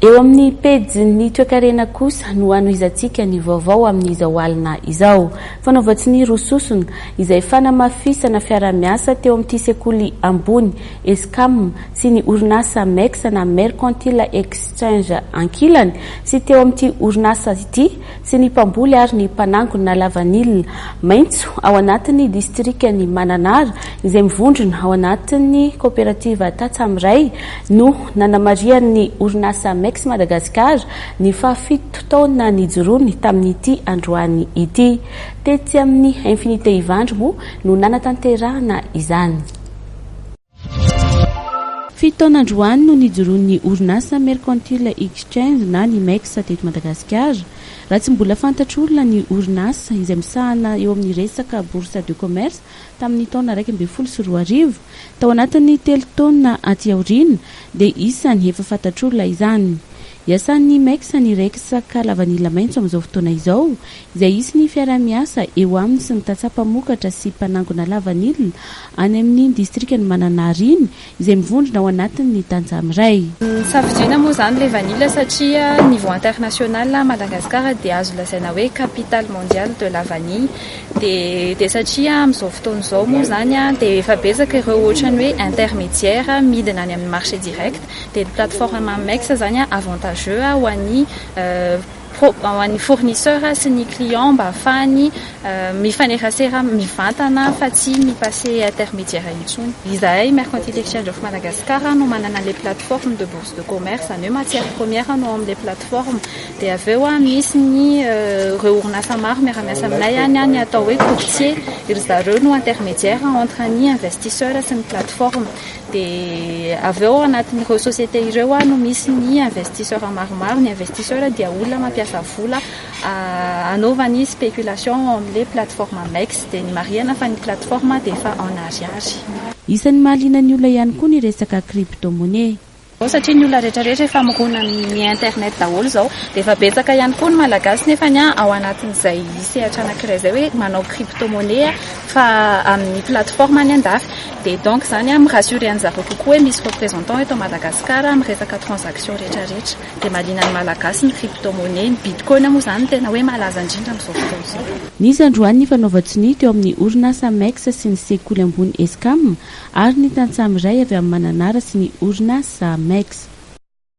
Eo amin'ny pejin'ny toekarena kosa no hanohizantsika ny vaovao amin'izao alina izao. Fanaovan-tsonia roa sosona, izay fanamafisana fiaraha-miasa teo amin'ity sekoly ambony Escam sy ny orinasa MEX na Mercantile Exchange ankilany sy teo amin'ity orinasa ity sy ny mpamboly ary ny mpanangona lavanila maitso ao anatin'ny distrikan'i Mananara izay mivondrona ao anatin'ny kaoperativa Tatsamiray no nanamarihan'ny orinasa Mex Madagascar ny fahafito taona nijoroany tamin'ity androany ity. Tetsy amin'ny Infinité Ivandry moa no nanatanterahana izany. Fito taona androany no nijoroan'ny orinasa Mercantile Exchange na ny MEX teto Madagasikara. Raha tsy mbola fantatr'olona ny orinasa izay misahana eo amin'ny resaka bourse de commerce tamin'ny taona 2011, tao anatin'ny telo taona aty aoriana dia isany efa fantatr'olona izany. Iasan'ny MEX ny resaka lavanila maitso amin'izao fotoana izao, izay hisy ny fiaraha-miasa eo aminy sy ny tantsaha mpamokatra sy mpanangona lavanila any amin'iny distrikan'i Mananara iny, izay mivondrona ao anatin'ny tantsaha miray. Safidiana moa izany ilay vanille satria niveau international Madagascar dia azo lazaina hoe capitale mondiale de la vanille dia dia satria amin'izao fotoana izao moa izany dia efa betsaka ireo ohatran'ny hoe intermédiaire midina any amin'ny marché direct. Dia ny plateforme MEX zany avantageux ho an'ny ho an'ny fournisseur sy ny client mba ahafahany mifanerasera mivantana fa tsy mi-passer intermédiaire intsony. Izahay Mercantile Exchange of Madagascar no manana ilay plateforme de bourse de commerce, izany hoe matière première no ao amin'ilay plateforme. Dia avy eo misy ny ireo orinasa maro miara-miasa aminay any, ny atao hoe courtier, ry zareo no intermédiaire entre ny investisseur sy ny plateforme. Dia avy eo ao anatin'ireo société ireo no misy ny investisseur maromaro, ny investisseur dia olona mampiasa vola hanaovany spéculation ao amin'ilay plateforme MEX, dia ny marihana fa ny plateforme dia efa en ariary. Isan'ny mahaliana ny olona ihany koa ny resaka crypto-monnaie. Satria ny olona rehetra rehetra efa mirona amin'ny internet daholo izao, dia efa betsaka ihany koa ny Malagasy nefany ao anatin'izay sehatra anankiray izay hoe manao crypto-monnaie fa amin'ny plateforme any andafy. Dia donc izany mi-rassurer an'zareo kokoa hoe misy représentant eto Madagascar amin'ny resaka transaction rehetra rehetra. Dia mahaliana ny Malagasy ny crypto-monnaie, ny bitcoin moa izany no tena hoe malaza indrindra amin'izao fotoana izao. Nisy androany ny fanaovan-tsonia teo amin'ny orinasa MEX sy ny sekoly ambony Escam ary ny tantsaha miray avy amin'ny Mananara sy ny orinasa MEX.